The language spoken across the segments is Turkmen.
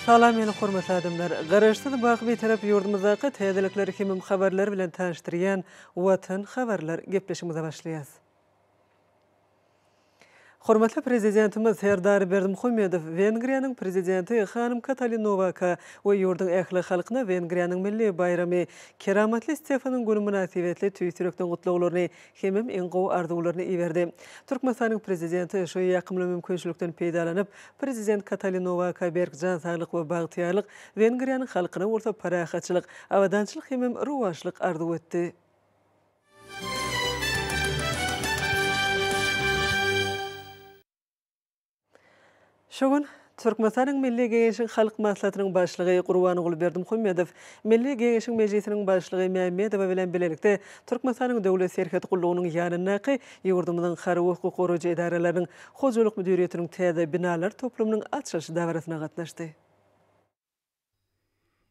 Salam meni hormatly adamlar! Garaşsyz baky Bitarap ýurdumyzdaky täzelikler hemem habarlar bilen tanyşdyrýan Watan habarlar gepleşigimize başlaýas. Hormatly Prezidentimiz Serdar Berdimuhamedow Wengriýanyň Prezidenti hanym Katalin Nowaka we ýurduň ähli halkyna Wengriýanyň milli baýramy, Keramatly Stefanyň güni mynasybetli tüýs ýürekden gutlaglaryny hemem iň gowy arzuwlaryny iberdi. Türkmenistanyň Prezidenti şu ýakymly mümkinçilikden peýdalanyp, Prezident Katalin Nowaka berk jan saglyk we bagtyýarlyk, Wengriýanyň halkyna bolsa parahatçylyk, abadançylyk hemem rowaçlyk arzuw etdi. Şu gün Türkmenistanyň Milli Geňeşiň Halk Maslahatynyň Başlygy Gurbanguly Berdimuhamedow Milli Geňeşiň Mejlisiniň Başlygy Mämmedowa bilen bilelikde Türkmenistanyň Döwlet serhet gullugynyň ýanyndaky ýurdumyzyň harby hukuk goraýjy edaralarynyň Hojalyk müdiriýetiniň täze binalar toplumynyň açylyş dabarasyna gatnaşdy.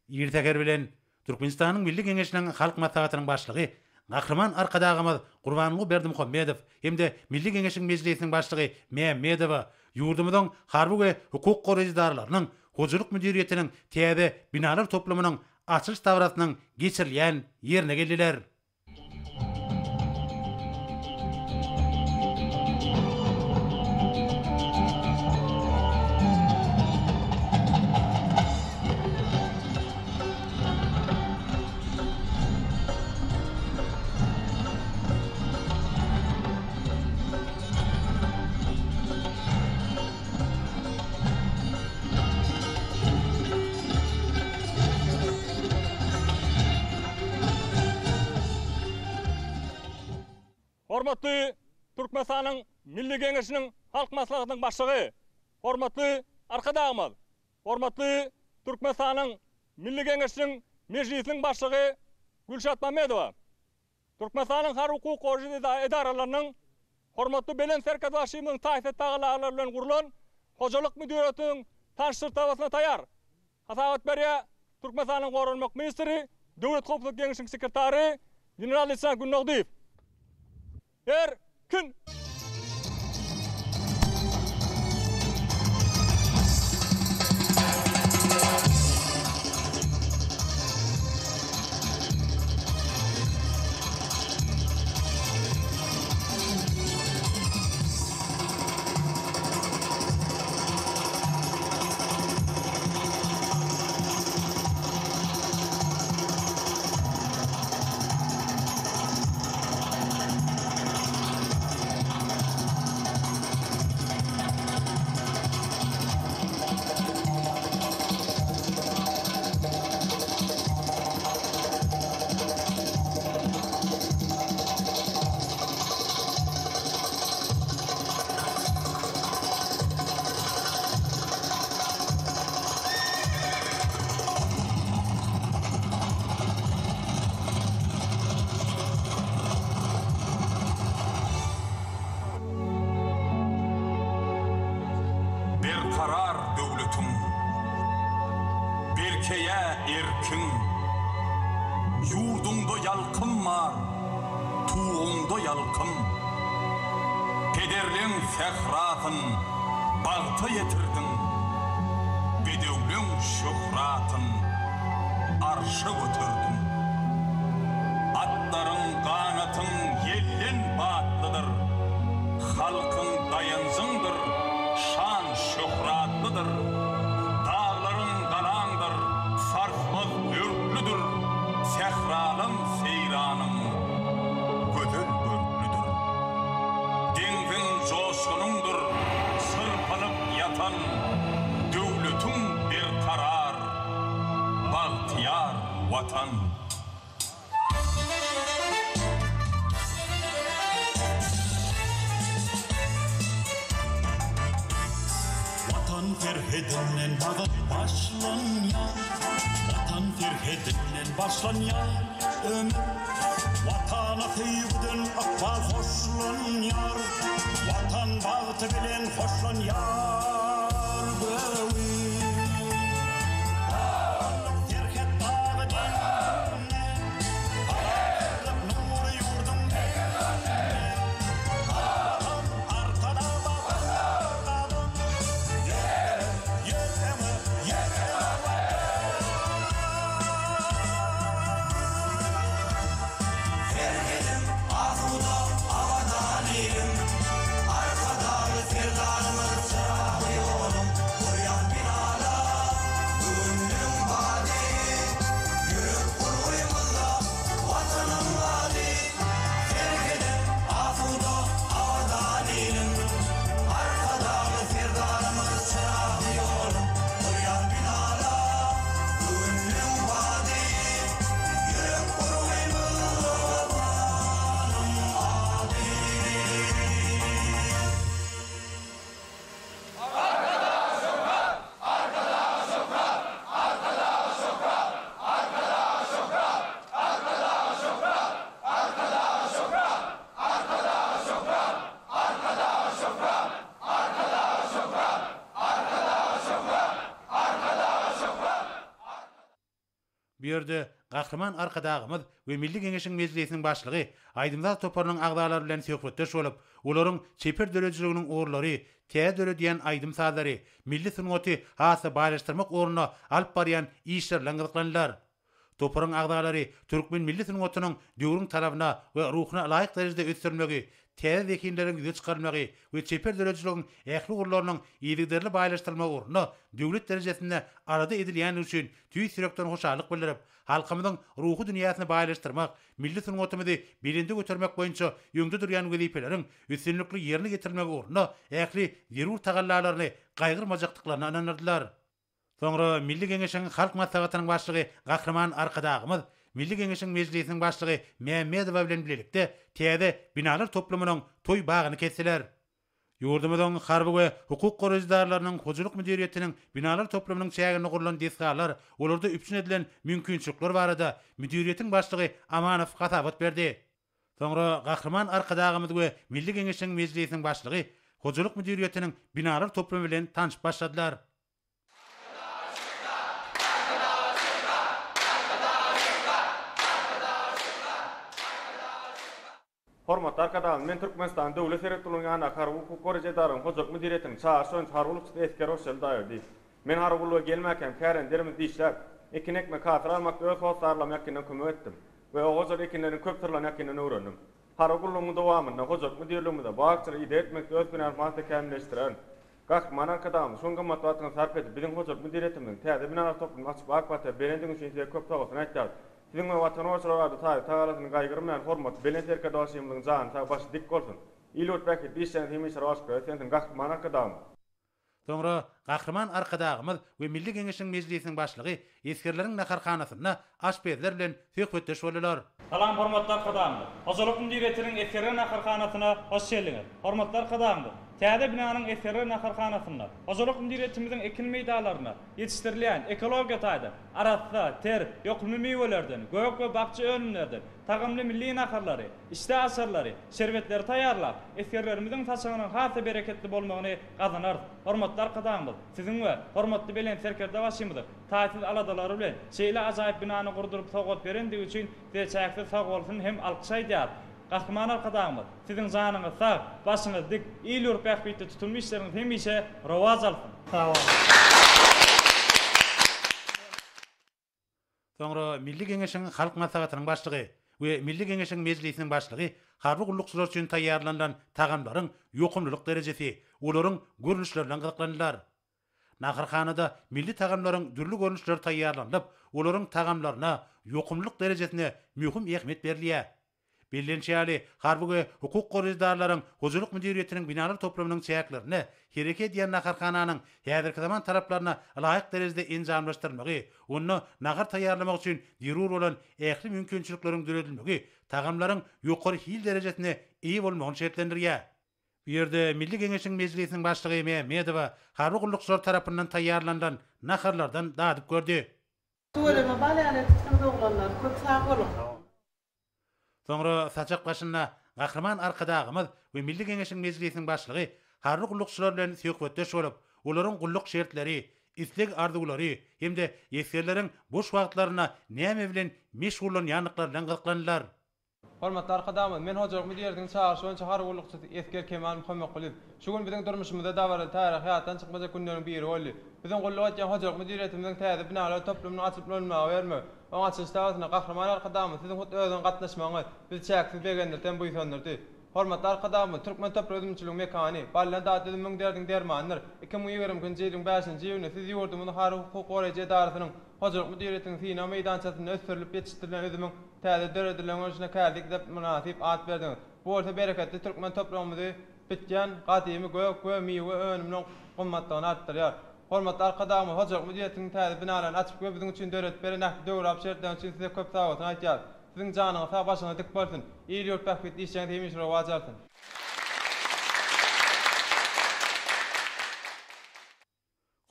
Ir säher bilen Türkmenistanyň Milli Geňeşiniň Halk Maslahatynyň Başlygy Gahryman Arkadagymyz Gurbanguly Berdimuhamedow hem-de Milli Geňeşiň Mejlisiniň Başlygy Mämmedowa ýurdumyzyň harby we hukuk goraýjy edaralarynyň Hojalyk müdiriýetiniň täze binalar toplumynyň açylyş dabarasynyň geçirilýän ýerine geldiler. Hormatly Türkmenistanyň Milli Geňeşiniň Halk Maslahatynyň Başlygy, hormatly Arkadagymyz, hormatly Türkmenistanyň Milli Geňeşiniň Mejlisiniň Başlygy Gülşat Mamedowa, Türkmenistanyň harby hukuk goraýjy edaralarynyň hormatly Belent Serkerdebaşymyzyň taýsyz tagallalary bilen gurlan Hojalyk müdiriýetiniň tanyşdyryş dabarasyna taýýar. Hasabat berýär Türkmenistanyň Goranmak ministri, Döwlet howpsuzlyk geňeşiniň sekretary general-leýtenant Gündogdyýew. Erkin! Berkarar döwletiň berkeýä erkiň, Ýurduňda ýalkym bar, Tuguňda ýalkym. Pederleň sährasyn bagta ýetirdiň, Bedewleň şöhratyn arşa göterdiň. Atlaryň ganatyň ýelden batlydyr, Halkyň daýanjyňdyr, şan-şöhratlydyr. Daglaryň galaňdyr, sarsmaz örklüdir, Sähralaň seýranyň gözel görklüdir. Deňziň joşgunyňdyr çyrpynyp ýatan, Döwletiň berkarar, bagtyýar Watan. Watan serhedinden bagyp başlanýar, Watan serhedinden başlanýar ömür. Watana söýgüden ykbal hoşlanýar, Watan bagty bilen hoşlanýar göwün. Serhet dagy deňinde, Parahatlyk nury ýurduň deňinde. Watan Arkadag bagtly gadam, Ýel öňe, ýel öňe, ýel öňe. Bu ýerde Gahryman Arkadagymyz we Milli Geňeşiň Mejlisiniň Başlygy aýdym-saz toparynyň agzalary bilen söhbetdeş bolup, olaryň çeper döredijiliginiň ugurlary, täze döredýän aýdym-sazlary, milli sungaty has-da baýlaşdyrmak ugrunda alyp barýan işleri bilen gyzyklandylar. Toparyň agzalary türkmen milli sungatynyň döwrüň talabyna we ruhuna laýyk derejede ösdürilmegi, täze zehinleriň ýüze çykarylmagy we çeper döredijiligiň ähli ugurlarynyň yzygiderli baýlaşdyrylmagy ugrunda döwlet derejesinde alada edilýändigi üçin tüýs ýürekden hoşallyk bildirip, halkymyzyň ruhy dünýäsini baýlaşdyrmak, milli sungatymyzy belende götermek boýunça öňde durýan wezipeleriň üstünlikli ýerine ýetirilmegi ugrunda ähli zerur tagallalaryny gaýgyrmajakdyklaryna ynandyrdylar. Soňra Milli Geňeşiň Halk Maslahatynyň Başlygy Gahryman Arkadagymyz Milli Geňeşiň Mejlisiniň Başlygy Mämmedowa bilen bilelikde täze binalar toplumynyň toý bagyny kesdiler. Ýurdumyzyň harby we hukuk goraýjy edaralarynyň hojalyk müdiriýetiniň binalar toplumynyň çäginde gurlan desgalar, olarda üpjün edilen mümkinçilikler barada müdiriýetiň başlygy Amanow hasabat berdi. Soňra Gahryman Arkadagymyz we Milli Geňeşiň Mejlisiniň Başlygy hojalyk müdiriýetiniň binalar toplumy bilen tanşyp başladylar. Hormatly Arkadagymyz, men Türkmenistanyň Döwlet serhet gullugynyň ýanyndaky harby hukuk goraýjy edaranyň hojalyk müdiriýetiniň çagyryş boýunça harby gullukçysy esger Hoşjeli Daýerdiýew. Men harby gulluga gelmäkäm kärende ýerimizde işläp, ekin ekmek, hasyl almakda öz hossarlaryma ýakyndan kömek etdim we oba hojalyk ekinleriniň köp syrlaryny ýakyndan öwrendim. Harby gullugymyň dowamynda hojalyk müdirligimizde bagçylyga ideg etmekde öz hünärimi has-da kämilleşdirerin. Gahryman Arkadagymyz, şu gün gymmatly wagtyňyzy sarp edip, biziň hojalyk müdiriýetimiziň täze binalar toplumyny açyp ak pata berendigi üçin size köp sagbolsun aýtýarys. Siziň we Watan goragçylary barada taýly tagalasyny gaýgyrmaýan hormatly Belent Serkerdebaşymyzyň jany sag, başy dik bolsun! Il-ýurt bähbitli işleriňiz hemişe rowaçlyklara beslensin, Gahryman Arkadagymyz! Soňra Gahryman Arkadagymyz we Milli Geňeşiň Mejlisiniň Başlygy esgerleriň naharhanasynda aşpezler bilen söhbetdeş boldular. Salam hormatly Arkadagymyz! Hojalyk müdiriýetiniň esgerler naharhanasyna hoş geldiňiz! Hormatly Arkadagymyz, täze binanyň esgerler naharhanasynda hojalyk müdiriýetimiziň ekin meýdanlarynda ýetişdirilýän ekologiýa taýdan arassa, ter, ýokumly miwelerden, gök we bakja önümlerden tagamly milli naharlary, işdä açarlary, şerbetleri taýýarlap, esgerlerimiziň saçagynyň has-da bereketli bolmagyny gazanarys. Hormatly Arkadagymyz, Siziň we hormatly Belent Serkerdebaşymyzyň taýsyz aladalary bilen şeýle ajaýyp binany gurduryp sowgat berendigi üçin Size çäksiz sagbolsun hem alkyş aýdýarys. Gahryman Arkadagymyz, Siziň janyňyz sag, başyňyz dik, il-ýurt bähbitli tutumly işleriňiz hemişe rowaç alsyn! Sag boluň. Soňra Milli Geňeşiň Halk Maslahatynyň Başlygy we Milli Geňeşiň Mejlisiniň Başlygy harby gullukçylar üçin taýýarlanylan tagamlaryň ýokumlylyk derejesi, olaryň görnüşleri bilen gyzyklandylar. Naharhanada milli tagamlaryň dürli görnüşleri taýýarlanylyp, olaryň tagamlaryna, ýokumlylyk derejesine möhüm ähmiýet berilýär. Bellenişi ýaly, harby we hukuk goraýjy edaralaryň hojalyk müdiriýetiniň binalar toplumynyň çäklerinde hereket edýän naharhananyň häzirki zaman talaplaryna ylaýyk derejede enjamlaşdyrylmagy, onda nahar taýýarlamak üçin zerur bolan ähli mümkinçilikleriň döredilmegi tagamlaryň ýokary hil derejesine eýe bolmagyny şertlendirýär. Bu ýerde Milli Geňeşiň Mejlisiniň Başlygy Mämmedowa harby gullukçylar tarapyndan taýýarlanylan naharlardan dadyp gördi. Tüweleme bal ýaly edipsiňiz oglanlar köp sag boluň. Soňra saçak başynda Gahryman Arkadagymyz we Milli Geňeşiň Mejlisiniň Başlygy harby gullukçylar bilen söhbetdeş bolup, olaryň gulluk şertleri, isleg-arzuwlary hem-de esgerleriň boş wagtlarynda näme bilen meşgullanýandyklary bilen gyzyklandylar. Hormatly Arkadagymyz, men hojalyk müdiriniň çagyryşy boýunça harby gullukçysy esger Kemal Muhammetgulyýew. Şu gün biziň durmuşymyzda dabaraly taryhy ýatdan çykmajak günleriň biri boldy. Biziň gulluk edýän hojalyk müdiriýetimiziň täze binalar toplumynyň açylyp ulanylmaga berilmegi, oň açylyş dabarasyna Gahryman Arkadagymyz Siziň hut özüňiň gatnaşmagyňyz bizi çäksiz begendirdi hem buýsandyrdy. Hormatly Arkadagymyz, türkmen topragy üzümçiligiň mekany, baldan datly üzüm müň derdiň dermanydyr. 2022-nji ýylyň bäşinji iýuny Siz ýurdumyzyň harby hukuk goraýjy edarasynyň Hojalyk müdiriýetiniň synag meýdançasynda ösdürilip ýetişdirilen üzümiň täze döredilen görnüşine käzik diýip mynasyp at berdiňiz. Bu bolsa bereketli türkmen topragymyzy bitýän gadymy gök we miwe önüminiň gymmatlygyny artdyrýar. Hormatly Arkadagymyz hojalyk müdiriýetiniň täze binalaryny açyp we biziň üçin döredip beren ähli döwrebap şertleri üçin size köp sagbolsun aýtýarys. Siziň janyňyz sag, başyňyz dik bolsun! Il-ýurt bähbitli işleriňiz hemişe rowaç alsyn!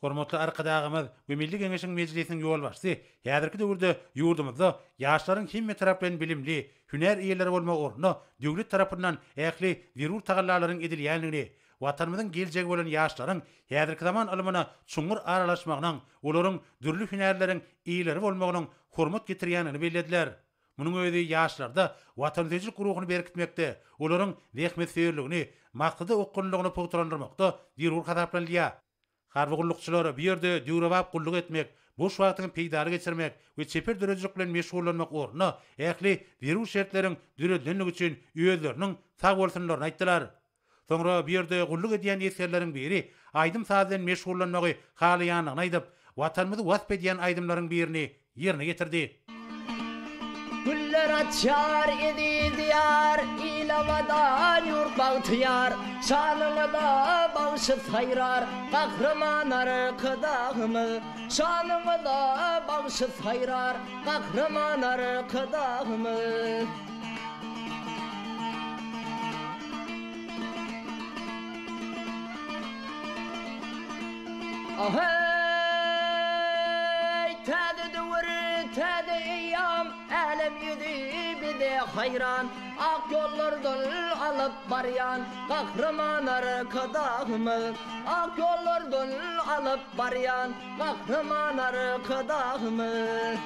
Hormatly Arkadagymyz we Milli Geňeşiň Mejlisiniň ýolbaşçysy häzirki döwürde ýurdumyzda ýaşlaryň hemmetaraplaýyn bilimli, hünär eýeleri bolmagy ugrunda döwlet tarapyndan ähli zerur tagallalaryň edilýändigini, Watanymyzyň geljegi bolan ýaşlaryň häzirki zaman ylmyna çuňňur aralaşmagynyň, olaryň dürli hünärleriň eýeleri bolmagynyň hormat getirýändigini bellediler. Munuň özi ýaşlarda watansöýüjilik ruhuny berkitmekde, olaryň zähmetsöýerligini, maksada okgunlylygyny pugtalandyrmakda zerur hasaplanylýar. Harby gullukçylar bu ýerde döwrebap gulluk etmek, boş wagtyňy peýdaly geçirmek we çeper döredijilik bilen meşgullanmak ugrunda ähli zerur şertleriň döredilendigi üçin özleriniň sagbolsunlaryny aýtdylar. Soňra bu ýerde gulluk edýän esgerleriň biri aýdym-saz bilen meşgullanmagy halaýandygyny aýdyp, Watanymyzy wasp edýän aýdymlaryň birini ýerine ýetirdi. Güller açýar eziz Diýar, il abadan, ýurt bagtyýar, Şanyňyza bagşy saýrar, Gahryman Arkadagymyz. Şanyňyza bagşy saýrar, Gahryman Arkadagymyz. Aheý, täze döwür, täze eýýam, Älem ýüzi bize haýran, Ak ýollardan alyp barýan Gahryman Arkadagymyz. Ak ýollardan alyp barýan Gahryman Arkadagymyz.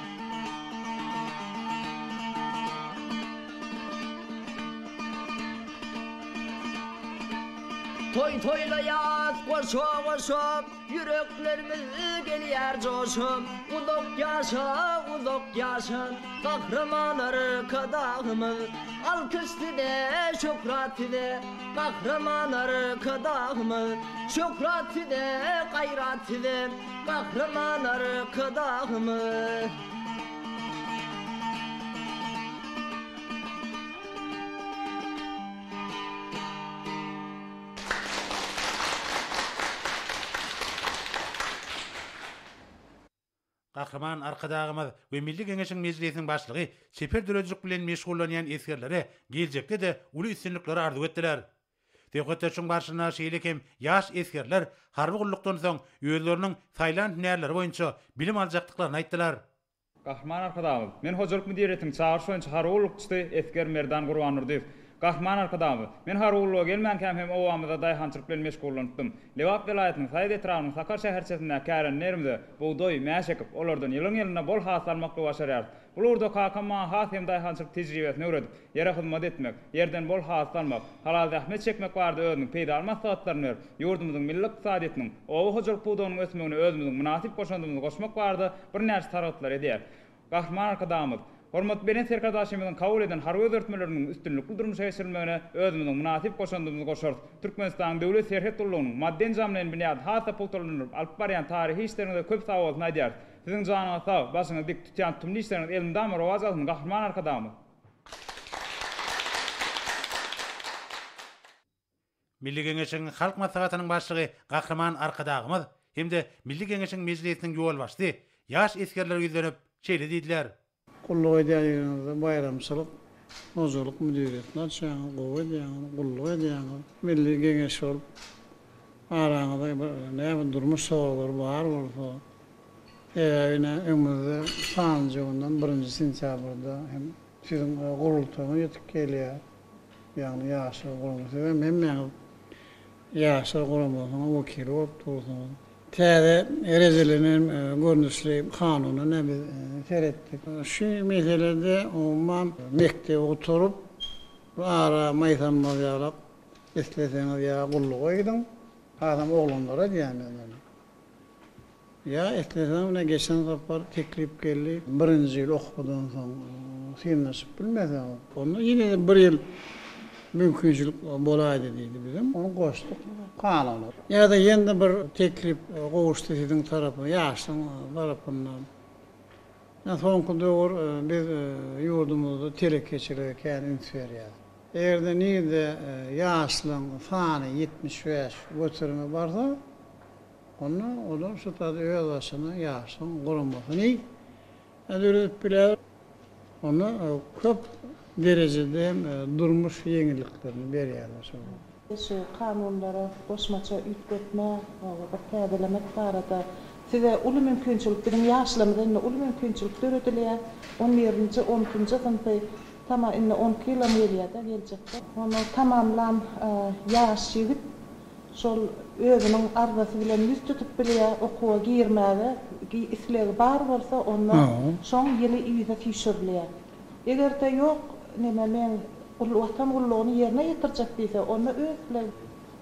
Toý toýlaýas goşa-goşa, Ýüreklerimiz gelýär joşa. Uzak ýaşa, uzak ýaşa, Gahryman Arkadagymyz! Alkyş size, şöhrat size, Gahryman Arkadagymyz! Şöhrat size, gaýrat size, Gahryman Arkadagymyz! Gahryman Arkadagymyz we Milli Geňeşiň Mejlisiniň Başlygy çeper döredijilik bilen meşgullanýan esgerlere geljekde-de uly üstünlikleri arzuw etdiler. Söhbetdeşligiň barşynda şeýle hem ýaş esgerler harby gullukdan soň özleriniň saýlan hünärleri boýunça bilim aljakdyklaryny aýtdylar. Gahryman Arkadagymyz, Men hojalyk müdiriýetiniň çagyryş boýunça harby gullukçysy esger Merdan Gurbandurdyýew. Gahryman Arkadagymyz, men harby gulluga gelmänkäm hem obamyzda daýhançylyk bilen meşgullanypdym. Lebap welaýatynyň Saýat etrabynyň Sakar şäherçesindäki kärende ýerimize bugdaý, mäş ekip, olardan ýylyň-ýylyna bol hasyl almaklygy başarýarys. Bu ugurda kakam maňa has hem daýhançylyk tejribesini öwredip, ýere hyzmat etmek, ýerden bol hasyl almak, halal zähmet çekmek barada özüniň peýdaly maslahatlaryny berip, ýurdumyzyň milli ykdysadyýetiniň, oba hojalyk pudagynyň ösmegine özümiziň mynasyp goşandymyzy goşmak barada birnäçe sargytlar edýär. Gahryman Arkadagymyz, Hormatly Belent Serkerdaşymyzyň kabul eden harby özgertmeleriniň üstünlikli durmuşa geçirilmegine özümiziň mynasyp goşandymyzy goşarys. Türkmenistanyň Döwlet serhet gullugynyň maddy-enjamlaýyn binýadyny has-da pugtalandyryp alyp barýan taryhy işleriňize köp sagbolsun aýdýarys. Siziň janyňyz sag, başyňyz dik, tutýan tutumly işleriňiz elmydama rowaç alsyn, Gahryman Arkadagymyz! Milli Geňeşiň Halk Maslahatynyň Başlygy Gahryman Arkadagymyz hem-de Milli Geňeşiň Mejlisiniň ýolbaşçysy ýaş esgerlere ýüzlenip, şeýle diýdiler. Gulluk edýän ýeriňizde baýramçylyk hojalyk müdiriýetini açýaňyz, gowy edýäňiz, gulluk edýäňiz. Milli Geňeş bolup, araňyzda bir näme durmuş soraglary bar bolsa, sebäbi ine öňümizde sanlyja günden birinji sentýabrda hem siziň gurultaýyňyz ýetip gelýär. Ýagny Ýaşlar guramasy. Siz hem hemmäňiz Ýaşlar guramasynyň wekili bolup dursuňyz. Täze rejelenen görnüşli kanuna ne biz seretdik. Şu meselede umuman mekdebi gutaryp, bir ara maýsanmaz ýalak isleseňiz ýa gulluga gidiň, hasam oglanlara diýýän men ony. Ýa isleseň ine geçen sapar teklip geldi, birinji ýyl okuwdan soň synanyşyp bilmeseňiz, onda ýene-de bir ýyl mümkinçilik bolaýdy diýdi. Bizem ony goşduk kanuna. Ýa-da ýene-de bir teklip gowuşdy siziň tarapyňyz, ýaşlaryň tarapyndan. Ýa soňky döwür biz ýurdumyzda telekeçilige kän üns berýäris. Eger-de nirde ýaşlaryň sany 75 göterime barsa, Onda olar şu taýda özbaşyna ýaşlaryň guramasyny döredip biler. Onda köp derejede hem durmuş ýeňilliklerini berýärler şol. Şu kanunlara goşmaça üýtgetme, bir täzelemek barada size uly mümkinçilik, biziň ýaşlarymyza indi uly mümkinçilik döredilýär. On birinji, on ikinji synpy tama indi on iki ýylam gelýär-de geljekde. Ony tamamlan ýaş ýigit. Şol özüniň arzasy bilen ýüz tutup bilýär, okuwa girmäge islegi bar bolsa, onda şoň ýyly yza süýşürilýär. Eger-de ýok, neme men Watan gullugyny ýerine ýetirjek diýse, onda öz islegi.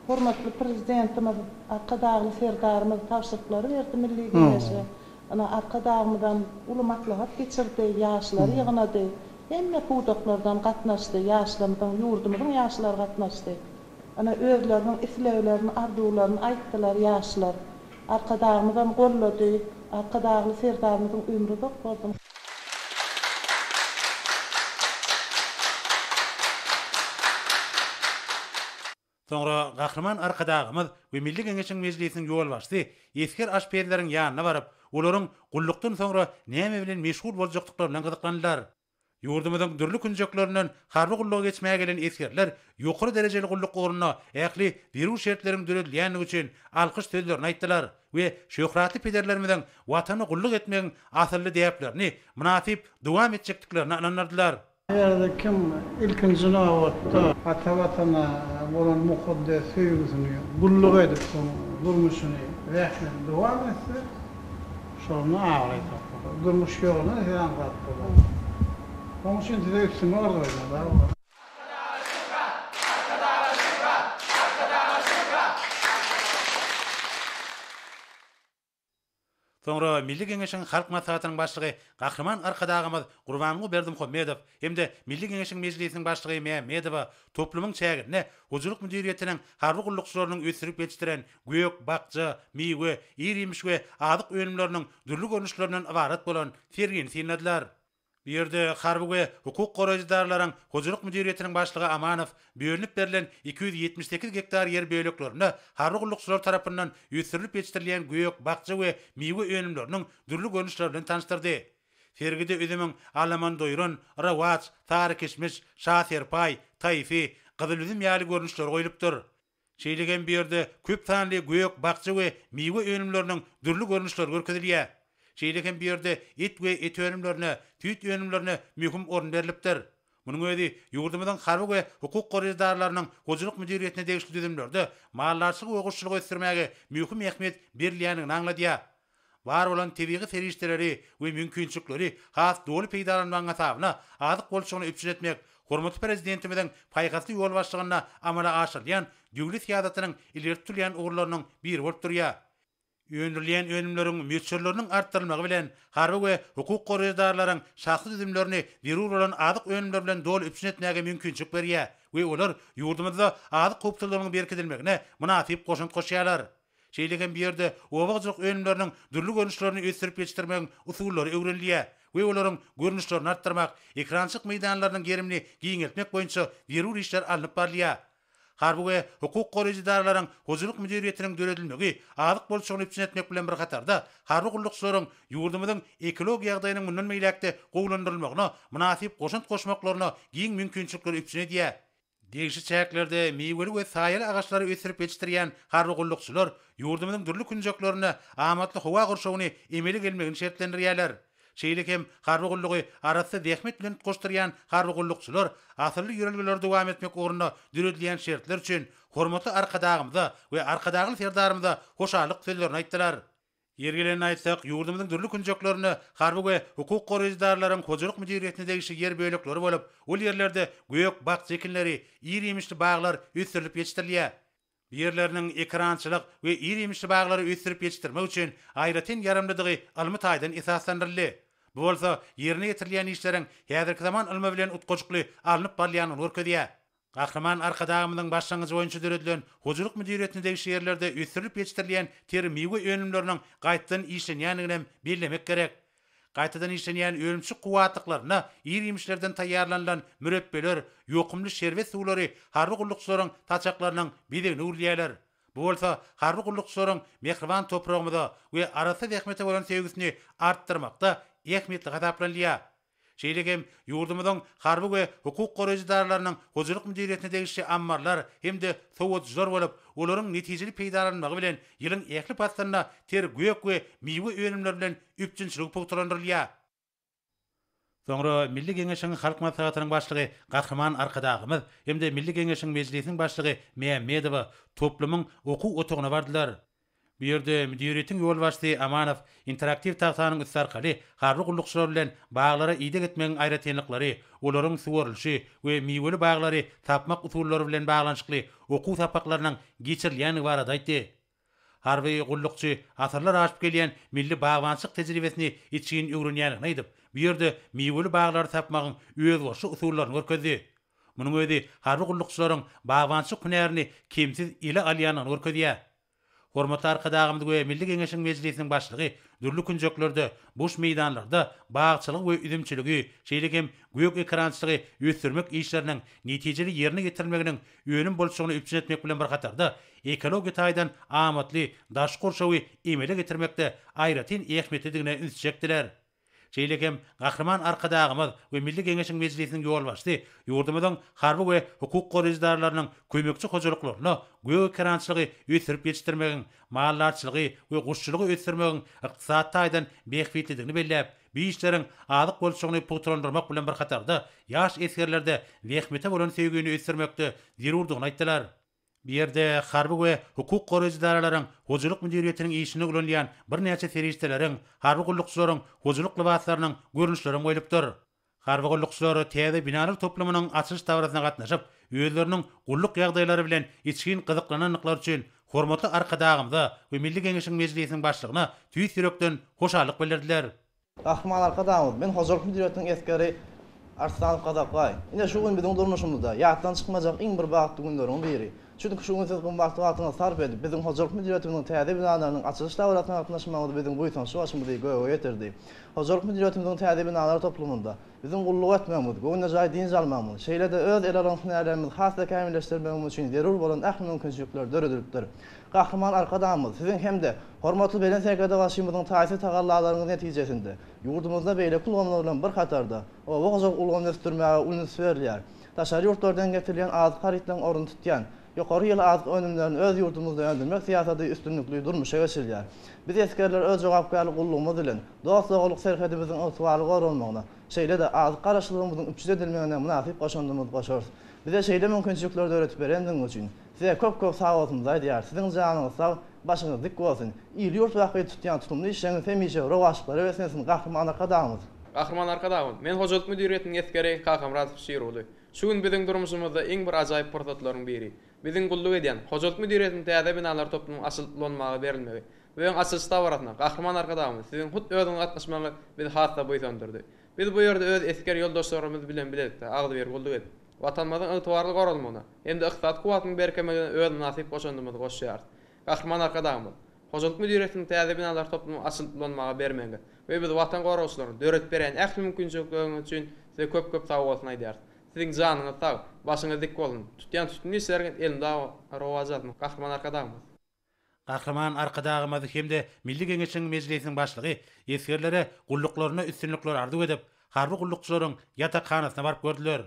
Hormatly Prezidentimiz Arkadagly Serdarymyz tabşyryklary berdi Milli Geňeşe. Ynha, Arkadagymyzam uly maslahat geçirdi, ýaşlary ýygnady. Hemme pudaklardan gatnaşdy, ýaşlarymyzyň, ýurdumyzyň ýaşlary gatnaşdy. Ynha, özleriniň isleglerini, arzuwlaryny aýtdylar ýaşlar. Arkadagymyzam goldady. Arkadagly Serdarymyzyň ömri uzak bolsun! Soňra Gahryman Arkadagymyz we Milli Geňeşiň Mejlisiniň ýolbaşçysy esger aşpezleriň ýanyna baryp, olaryň gullukdan soňra näme bilen meşgul boljakdyklary bilen gyzyklandylar. Ýurdumyzyň dürli künjeklerinden harby gulluga geçmäge gelen esgerler ýokary derejeli gulluk ugrunda ähli zerur şertleriň döredilýändigi üçin alkyş sözlerini aýtdylar we şöhratly pederlerimiziň Watana gulluk etmegiň asylly däplerini mynasyp dowam etjekdiklerine ynandyrdylar. Eger-de kim ilkinji nobatda ata Watana bolan mukaddes söýgüsini gulluk edip soň durmuşyny, zähmeti dowam etse, şonda abraý tapar. Durmuş ýolunda size aňsat bolar. Şonuň üçin size üstünlik arzuw edýän. Sag boluň. Arkadaga şöhrat! Arkadaga şöhrat! Arkadaga şöhrat! Soňra Milli Geňeşiň Halk Maslahatynyň Başlygy Gahryman Arkadagymyz Gurbanguly Berdimuhamedow hem-de Milli Geňeşiň Mejlisiniň Başlygy Mämmedowa toplumyň çäginde hojalyk müdiriýetiniň harby gullukçylarynyň ösdürip ýetişdiren gök, bakja, miwe, ir-iýmiş we azyk önümleriniň dürli görnüşlerinden ybarat bolan sergini synladylar. Bu ýerde harby we hukuk goraýjy edaralaryň hojalyk müdiriýetiniň başlygy Amanow bölünip berlen 278 gektar ýer böleklerinde harby gullukçylar tarapyndan ösdürilip ýetişdirilýän gök, bakja we miwe önümleriniň dürli görnüşleri bilen tanyşdyrdy. Sergide üzümiň Alaman doýran, Rowaç, Sary kişmiş, Şa serpaý, Taýfy, Gyzyl üzüm ýaly görnüşleri goýlupdyr. Şeýle hem bu ýerde köp sanly gök, bakja we miwe önümleriniň dürli görnüşleri görkezilýär. Şeýle hem bu ýerde et we et önümlerine, süýt önümlerine möhüm orun berlipdir. Munuň özi ýurdumyzyň harby we hukuk goraýjy edaralarynyň hojalyk müdiriýetine degişli düzümlerde maldarçylygy we guşçulygy ösdürmäge möhüm ähmiýet berilýändigini aňladýar. Bar bolan tebigy serişdeleri we mümkinçilikleri has doly peýdalanmagyň hasabyna azyk bolçulygyny üpjün etmek hormatly Prezidentimiziň paýhasly ýolbaşçylygynda amala aşyrylýan döwlet syýasatynyň ileri tutulýan ugurlarynyň biri bolup durýar. Öndürilýän önümleriň möçberleriniň artdyrylmagy bilen, harby we hukuk goraýjy edaralaryň şahsy düzümlerini zerur bolan azyk önümleri bilen doly üpjün etmäge mümkinçilik berýär we olar ýurdumyzda azyk howpsuzlygynyň berkidilmegine mynasyp goşant goşýarlar. Şeýle hem bu ýerde oba hojalyk önümleriniň dürli görnüşlerini ösdürip ýetişdirmegiň usullary öwrenilýär we olaryň görnüşlerini artdyrmak, ekerançylyk meýdanlarynyň gerimini giňeltmek boýunça zerur işler alnyp barylýar. Harby we hukuk goraýjy edaralaryň hojalyk müdiriýetiniň döredilmegi azyk bolçulygyny üpjün etmek bilen bir hatarda, harby gullukçylaryň ýurdumyzyň ekologiýa ýagdaýynyň mundan beýläk-de gowulandyrylmagyna mynasyp goşant goşmaklaryna giň mümkinçilikleri üpjün edýär. Degişli çäklerde miweli we saýaly agaçlary ösdürip ýetişdirýän harby gullukçylar ýurdumyzyň dürli künjeklerinde amatly howa gurşawyny emele gelmegini şertlendirýärler. Şeýle hem harby gullugy arassa zähmet bilen utgaşdyrýan harby gullukçylar asylly ýörelgeleri dowam etmek ugrunda döredilýän şertler üçin hormatly Arkadagymyza we Arkadagly Serdarymyza hoşallyk sözlerini aýtdylar. Ýeri gelende aýtsak, ýurdumyzyň dürli künjeklerinde harby we hukuk goraýjy edaralaryň hojalyk müdiriýetine degişli ýer bölekleri bolup, ol ýerlerde gök, bakja ekinleri, ir-iýmişli baglar ösdürilip ýetişdirilýär. Bu ýerleriniň ekerançylyk we ir-iýmişli baglary ösdürip ýetişdirmek üçin aýratyn ýaramlydygy ylmy taýdan esaslandyryldy. Bu bolsa ýerine ýetirilýän işleriň häzirki zaman ylmy bilen utgaşykly alnyp barylýandygyny görkezýär. Gahryman Arkadagymyzyň başlangyjy boýunça döredilen hojalyk müdiriýetine degişli ýerlerde ösdürilip ýetişdirilýän ter miwe önümleriniň gaýtadan işlenýändiginem bellemek gerek. Gaýtadan işlenýän önümçilik kuwwatlyklarynda ir-iýmişlerden taýýarlanylan mürepbeler, ýokumly şerbet suwlary harby gullukçylaryň saçaklarynyň bezegine öwrülýärler. Bu bolsa harby gullukçylaryň mähriban topragymyza we arassa zähmete bolan söýgüsini artdyrmakda ähmiýetli hasaplanylýar. Şeýle hem ýurdumyzyň harby we hukuk goraýjy edaralarynyň hojalyk müdiriýetine degişli ammarlar hem-de sowadyjylar bolup, olaryň netijeli peýdalanylmagy bilen ýylyň ähli paslynda ter gök we miwe önümleri bilen üpjünçiligi pugtalandyrylýar. Soňra Milli Geňeşiň Halk Maslahatynyň Başlygy Gahryman Arkadagymyz hem-de Milli Geňeşiň Mejlisiniň Başlygy Mämmedowa toplumyň okuw otagyna bardylar. Bu ýerde müdiriýetiň ýolbaşçysy Amanow interaktiw tagtanyň üsti arkaly harby gullukçylar bilen baglara ideg etmegiň aýratynlyklary, olaryň suwarylyşy we miweli baglary sapmak usullary bilen baglanyşykly okuw sapaklarynyň geçirilýändigi barada aýtdy. Harby gullukçy asyrlar aşyp gelýän milli bagbançylyk tejribesini içgin öwrenýändigini aýdyp, bu ýerde miweli baglary sapmagyň özboluşly usullaryny görkezdi. Munuň özi harby gullukçylaryň bagbançylyk hünärini kemsiz ele alýandygyny görkezýär. Hormatly Arkadagymyz we Milli Geňeşiň Mejlisiniň Başlygy dürli künjeklerde, boş meýdanlarda bagçylygy we üzümçiligi, şeýle hem gök ekerançylygy ösdürmek işleriniň netijeli ýerine ýetirilmeginiň önüm bolçulygyny üpjün etmek bilen bir hatarda, ekologiýa taýdan amatly daşky gurşawy emele getirmekde aýratyn ähmiýetlidigine ünsi çekdiler. Şeýle hem Gahryman Arkadagymyz we Milli Geňeşiň Mejlisiniň ýolbaşçysy ýurdumyzyň harby we hukuk goraýjy edaralarynyň kömekçi hojalyklarynda gök ekerançylygy ösdürip ýetişdirmegiň, maldarçylygy we guşçulygy ösdürmegiň ykdysady taýdan bähbitlidigini belläp, bu işleriň azyk bolçulygyny pugtalandyrmak bilen bir hatarda, ýaş esgerlerde zähmete bolan söýgini ösdürmekde zerurdygyny aýtdylar. Bu ýerde harby we hukuk goraýjy edaralaryň hojalyk müdiriýetiniň işinde ulanylýan birnäçe serişdeleriň, harby gullukçylaryň hojalyk lybaslarynyň görnüşlerem goýlupdyr. Harby gullukçylar täze binalar toplumynyň açylyş dabarasyna gatnaşyp, özleriniň gulluk ýagdaýlary bilen içgin gyzyklanandyklary üçin hormatly Arkadagymyza we Milli Geňeşiň Mejlisiniň Başlygyna tüýs ýürekden hoşallyk bildirdiler. Gahryman Arkadagymyz, Men hojalyk müdiriýetiniň esgeri Arslanow Gazakbaý. Ine, şu gün biziň durmuşymyzda ýatdan çykmajak iň bir bagtly günleriň biri. Çünki şu gün siz gymmatly wagtyňyzy sarp edip, biziň hojalyk müdiriýetimiziň täze binalarynyň açylyş dabarasyna gatnaşmagyňyz biziň buýsançly başymyzy göge ýetirdi. Hojalyk müdiriýetimiziň täze binalar toplumynda biziň gulluk etmegimiz, göwnejaý dynç almagymyz, şeýle-de öz ele alan hünärlerimizi has-da kämilleşdirmegimiz üçin zerur bolan ähli mümkinçilikler döredilipdir. Gahryman Arkadagymyz, Siziň hem-de hormatly Belent Serkerdebaşymyzyň taýsyz tagallalaryňyz netijesinde, ýurdumyzda beýleki ulgamlar bilen bir hatarda, oba hojalyk ulgamyny ösdürmäge uly üns berilýär. Daşary ýurtlardan getirilýän azyk harytlaryň ornuny tutýan, ýokary hili azyk önümlerini öz ýurdumyzda öndürmek syýasady üstünlikli durmuşa geçirilýär. Biz esgerler öz jogapkärli gullugymyz bilen, dost-doganlyk serhedimiziň ygtybarly goralmagyna, şeýle-de azyk garaşlygymyzyň üpjün edilmegine mynasyp goşandymyzy goşarys. Bize şeýle mümkinçilikleri döredip berendigiňiz üçin, Size köp-köp sagbolsunymyzy aýdýarys. Siziň janyňyz sag, başyňyz dik bolsun. Il-ýurt bähbidi tutýan tutumly işleriňiz hemişe rowaçlyklara beslensin, Gahryman Arkadagymyz! Gahryman Arkadagymyz, Men hojalyk müdiriýetiniň esgeri Kakamyradow Şirguly. Şu gün biziň durmuşymyzda iň bir ajaýyp pursatlaryň biri. Biziň gulluk edýän hojalyk müdiriýetiniň täze binalar toplumynyň açylyp ulanmaga berilmegi we oň açylyş dabarasyna Gahryman Arkadagymyz siziň hut özüňiz gatnaşmagyňyz bizi has-da buýsandyrdy. Biz bu ýerde öz esger ýoldaşlarymyz bilen bilelikde agzybir gulluk edip, Watanymyzyň ygtybarly goralmagyna hem-de ykdysady kuwwatynyň berkemegine öz mynasyp goşandymyzy goşýarys. Gahryman Arkadagymyz, Hojalyk müdiriýetiniň täze binalar toplumyny açylyp ulanmaga bermegiňiz we biz Watan goragçylaryna döredip berýän ähli mümkinçilikleriňiz üçin Size köp-köp sagbolsun aýdýarys. Siziň janyňyz sag, başyňyz dik bolsun, tutýan tutumly işleriňiz elmydama rowaç alsyn, Gahryman Arkadagymyz! Gahryman Arkadagymyz hem-de Milli Geňeşiň Mejlisiniň Başlygy esgerlere gulluklarynda üstünlikler arzuw edip, harby gullukçylaryň ýatakhanasyna baryp gördüler.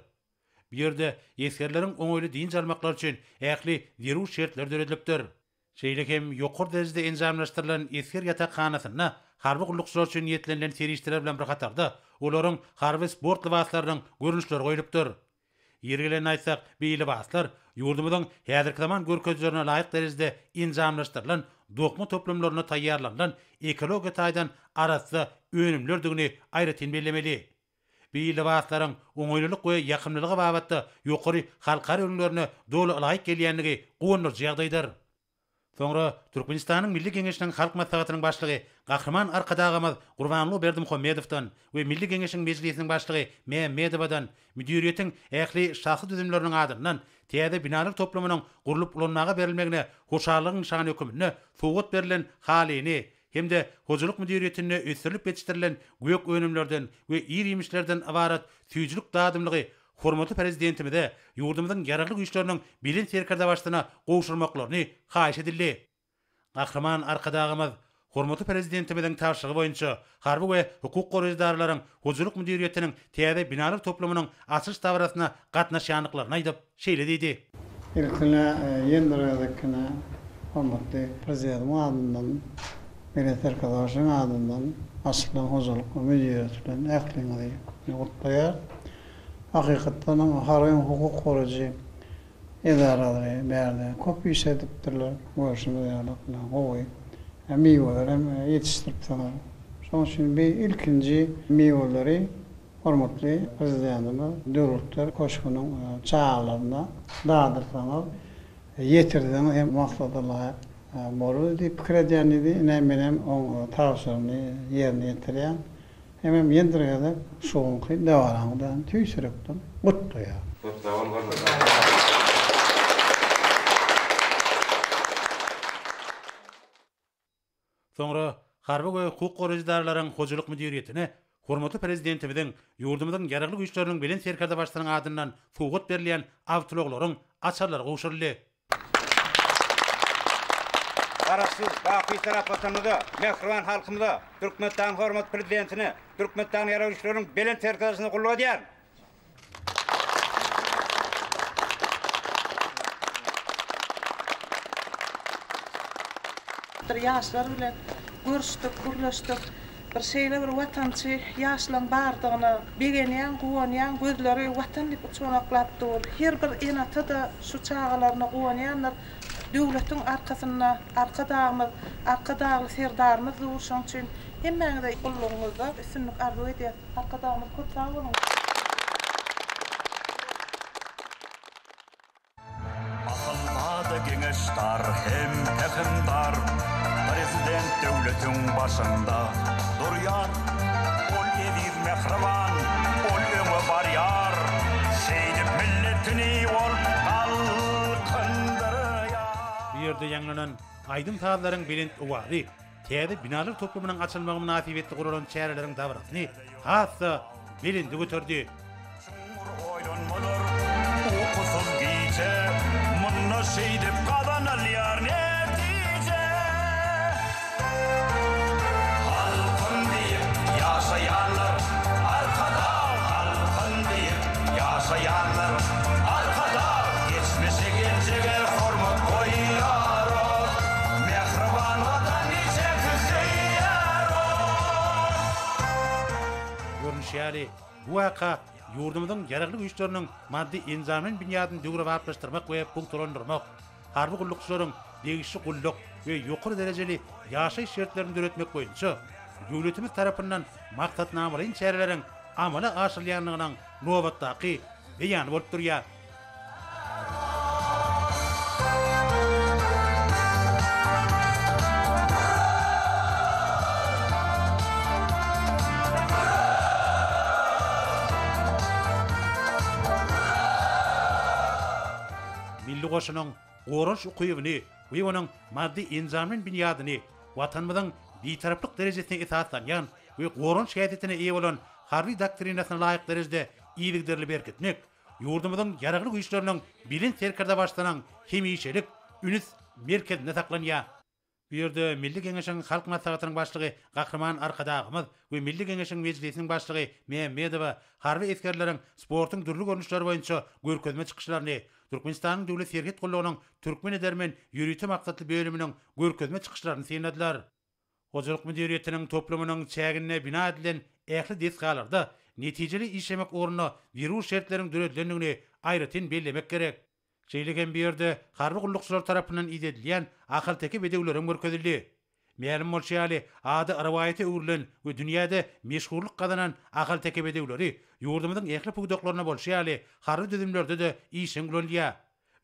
Bu ýerde esgerleriň oňaýly dynç almaklary üçin ähli zerur şertler döredilipdir. Şeýle hem ýokary derejede enjamlaşdyrylan esger ýatakhanasynda harby gullukçylar üçin niýetlenilen serişdeler bilen bir hatarda, olaryň harby sport lybaslarynyň görnüşleri goýlupdyr. Ýeri gelende aýtsak, bu lybaslar ýurdumyzyň häzirki zaman görkezijilerine laýyk derejede enjamlaşdyrylan dokma toplumlarynda taýýarlanylan ekologiýa taýdan arassa önümlerdigini aýratyn bellemeli. Bu lybaslaryň oňaýlylyk we ýakymlylygy babatda ýokary halkara ülňülerine doly ylaýyk gelýändigi guwandyryjy ýagdaýdyr. Soňra Türkmenistanyň Milli Geňeşiniň Halk Maslahatynyň Başlygy Gahryman Arkadagymyz Gurbanguly Berdimuhamedowdan we Milli Geňeşiň Mejlisiniň Başlygy Mämmedowadan müdiriýetiň ähli şahsy düzümleriniň adyndan täze binalar toplumynyň gurlup ulanmaga berilmegine hoşallygyň nyşany höküminde sowgat berlen halyny hem-de hojalyk müdiriýetinde ösdürilip ýetişdirilen gök önümlerden we ir-iýmişlerden ybarat süýjülik dadymlygy hormatly Prezidentimize ýurdumyzyň Ýaragly Güýçleriniň Belent Serkerdebaşysyna gowşurmaklaryny haýyş edildi. Gahryman Arkadagymyz hormatly Prezidentimiziň tabşyrygy boýunça harby we hukuk goraýjy edaralaryň hojalyk müdiriýetiniň täze binalar toplumynyň açylyş dabarasyna gatnaşýandyklaryny aýdyp, şeýle diýdi. Ilkine ýene bir gezekine hormatly Prezidentimiň adyndan, Belent Serkerdebaşynyň adyndan. Açylan hojalyk müdiriýeti bilen ähliňizi gutlaýar. Hakykatdan hem harby hem hukuk goraýjy edaralary bärde köp iş edipdirler. Görşümiz ýaly gowy miweler hem ýetişdiripsiňiz. Şonuň üçin bi ilkinji miweleri hormatly Prezidentimiz Döwletler köşgüniň çagalaryna dadyrsaňyz, ýetirseňiz hem maksada laýyk bolar diýip pikir edýän diýdi. Ine, menem oň tabşyrygyny ýerine ýetirýän. Hemem ýene bir gezek şu günki dabaraňyz bilen tüýs ýürekden gutlaýaryn. Köp sag boluň hormatly Soňra harby we hukuk goraýjy edaralaryň hojalyk müdiriýetine hormatly Prezidentimiziň, ýurdumyzyň Ýaragly Güýçleriniň Belent Serkerdebaşysynyň adyndan sowgat berilýän awtoulaglaryň açarlary gowşuryldy. Garaşsyz, baky Bitarap Watanymyza, mähriban halkymyza, Türkmenistanyň hormatly Prezidentine, Türkmenistanyň Ýaragly Güýçleriniň Belent Serkerdebaşysyna gulluk edýärin. Ýaşlar bilen görüşdik, gürleşdik. Bir şeýle bir watançy ýaşlaň bardygyna begenýäň, guwanýaň, gözleri Watan diýip uçganaklap dur. Her bir ene-ata-da şu çagalaryna guwanýandyr. Döwletiň arkasynda Arkadagymyz, Arkadagly Serdarymyz dur. Şoň üçin hemmäňize gullugyňyzda üstünlik arzuw edýäs. Arkadagymyz köp sag boluň. Asylzada geňeşdar hem pähimdar Prezident döwletiň başynda durýar. Ol eziz mähriban, ol öňe barýar. Şeýdip milletini ol galkyndyrýar. Bu ýerde ýaňlanan aýdym-sazlaryň belent owazy täze binalar toplumynyň açylmagy mynasybetli guralan çäreleriň dabarasyny has-da belende göterdi. Çuňňur oýlanmalar, ukusyz gije, Munda şeýdip gazanylýar netije. Halkym diýip ýaşaýanlar, Arkadag, halkym diýip ýaşaýanlar, Arkadag, geçmişe geljege hormat goýýarys, Mähriban Watany çäksiz söýýäris. Görnüşi ýaly, bu waka ýurdumyzyň Ýaragly Güýçleriniň maddy-enjamlaýyn binýadyny döwrebaplaşdyrmak we pugtalandyrmak, harby gullukçylaryň degişli gulluk we ýokary derejeli ýaşaýyş şertlerini döretmek boýunça döwletimiz tarapyndan maksatnamalaýyn çäreleriň amala aşyrylýandygynyň nobatdaky beýany bolup durýar. Milli goşunyň goranyş ukybyny we onuň maddy-enjamlaýyn binýadyny Watanymyzyň Bitaraplyk derejesine esaslanýan we goranyş häsiýetine eýe bolan Harby doktrinasyna laýyk derejede yzygiderli berkitmek ýurdumyzyň Ýaragly Güýçleriniň Belent Serkerdebaşysynyň hemişelik üns merkezinde saklanýar. Bu ýerde Milli Geňeşiň Halk Maslahatynyň Başlygy Gahryman Arkadagymyz we Milli Geňeşiň Mejlisiniň Başlygy Mämmedowa harby esgerleriň sportuň dürli görnüşleri boýunça görkezme çykyşlaryny, Türkmenistanyň Döwlet serhet gullugynyň Türkmen edermen ýörite maksatly bölüminiň görkezme çykyşlaryny synladylar. Hojalyk müdiriýetiniň toplumynyň çäginde bina edilen ähli desgalarda netijeli işlemek ugrunda zerur şertleriň döredilendigini aýratyn bellemek gerek. Şeýle hem bu ýerde harby gullukçylar tarapyndan idedilýän ahalteke bedewlerem görkezildi. Mälim bolşy ýaly, ady rowaýata öwrülen we dünýäde meşhurlyk gazanan ahalteke bedewleri ýurdumyzyň ähli pudaklarynda bolşy ýaly, harby düzümlerde-de işjeň ulanylýar.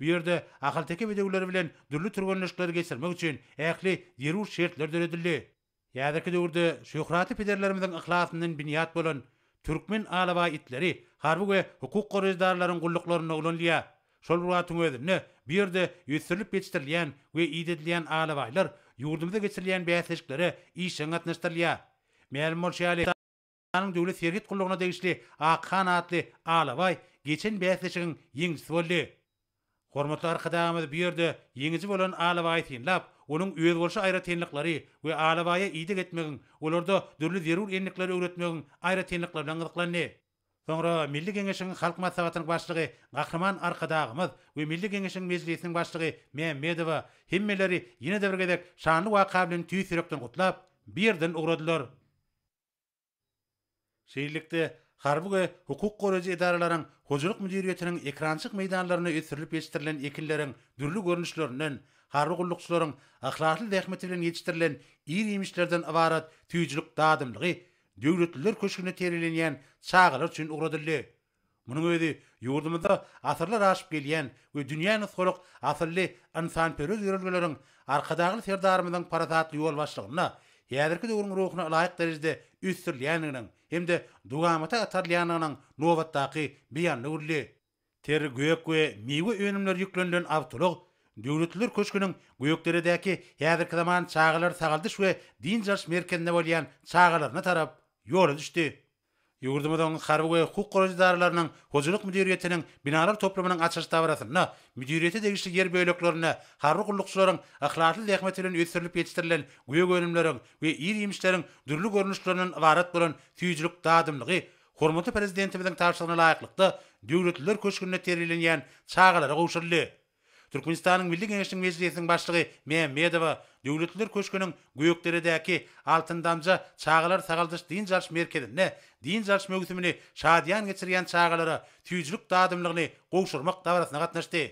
Bu ýerde ahalteke bedewleri bilen dürli türgenleşikleri geçirmek üçin ähli zerur şertler döredildi. Häzirki döwürde şöhratly pederlerimiziň yhlasyndan binýat bolan türkmen alabaý itleri harby we hukuk goraýjy edaralaryň gulluklarynda ulanylýar. Şol bir wagtyň özünde, bu ýerde ösdürilip ýetişdirilýän we idedilýän alabaýlar ýurdumyzda geçirilýän bäsleşiklere işjeň gatnaşdyrylýar. Mälim bolşy ýaly, Türkmenistanyň Döwlet serhet gullugyna degişli Akhan atly alabaý geçen bäsleşigiň ýeňijisi boldy. Hormatly Arkadagymyz bu ýerde ýeňiji bolan alabaýy synlap, onuň özboluşly aýratynlyklary we alabaýa ideg etmegiň, olarda dürli zerur endikleri öwretmegiň aýratynlyklary bilen gyzyklandy. Soňra Milli Geňeşiň Halk Maslahatynyň Başlygy Gahryman Arkadagymyz we Milli Geňeşiň Mejlisiniň Başlygy Mämmedowa hemmeleri ýene-de bir gezek şanly waka bilen tüýs ýürekden gutlap, bu ýerden ugradylar. Şeýlelikde, harby we hukuk goraýjy edaralaryň hojalyk müdiriýetiniň ekrançyk meýdanlarynda ösdürilip ýetişdirilen ekinleriň dürli görnüşlerinden, harby gullukçylaryň yhlasly zähmeti bilen ýetişdirilen ir-iýmişlerden ybarat süýjülik dadymlygy Döwletliler köşgünde terbiýelenýän çagalar üçin ugradyldy. Munuň özi ýurdumyzda asyrlar aşyp gelýän we dünýä nusgalyk asylly ynsanperwer ýörelgeleriň Arkadagly Serdarymyzyň parasatly ýolbaşçylygynda häzirki döwrüň ruhuna ylaýyk derejede ösdürilýändiginiň hem-de dowamata atarylýandygynyň nobatdaky beýanyna öwrüldi. Ter gök we miwe önümleri ýüklenilen awtoulag Döwletliler köşgüniň Gökderedäki häzirki zaman çagalar sagaldyş we dynç alyş merkezinde bolýan çagalaryna tarap ýola düşdi. Ýurdumyzyň harby we hukuk goraýjy edaralarynyň hojalyk müdiriýetiniň binalar toplumynyň açylyş dabarasynda müdiriýete degişli ýer böleklerinde harby gullukçylaryň yhlasly zähmeti bilen ösdürilip ýetişdirilen gök önümleriň we ir-iýmişleriň dürli görnüşlerinden ybarat bolan süýjülik dadymlygy hormatly Prezidentimiziň tabşyrygyna laýyklykda Döwletliler köşgünde terbiýelenýän çagalara gowşuryldy. Türkmenistanyň Milli Geňeşiniň Mejlisiniň Başlygy Mämmedowa Döwletliler köşgüniň Gökderedäki Altyn damja çagalar sagaldyş-dynç alyş merkezinde dynç alyş möwsümini şadyýan geçirýän çagalara süýjülik dadymlygyny gowşurmak dabarasyna gatnaşdy.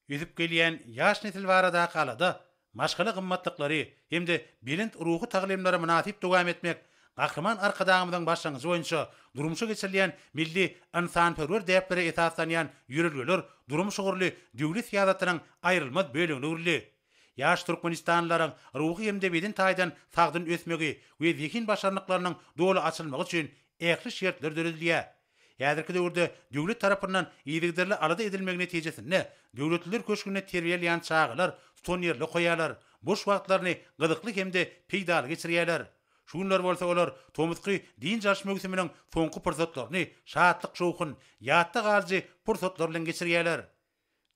Ösüp gelýän ýaş nesil baradaky alada, maşgala gymmatlyklary hem-de belent ruhy taglymlary mynasyp dowam etmek Gahryman Arkadagymyzyň başlangyjy boýunça durmuşa geçirilýän milli ynsanperwer däplere esaslanýan ýörelgeler durmuş ugurly döwlet syýasatynyň aýrylmaz bölegine öwrüldi. Ýaş türkmenistanlylaryň ruhy hem-de beden taýdan sagdyn ösmegi we zehin başarnyklarynyň doly açylmagy üçin ähli şertler döredilýär. Häzirki döwürde döwlet tarapyndan yzygiderli alada edilmegi netijesinde Döwletliler köşgünde terbiýe alýan çagalar tutanýerli okaýarlar, boş wagtlaryny gyzykly hem-de peýdaly geçirýärler. Şu günler bolsa olar tomusky dynç alyş möwsüminiň soňky pursatlaryny şatlyk-şowhun, ýatda galyjy pursatlar bilen geçirýärler.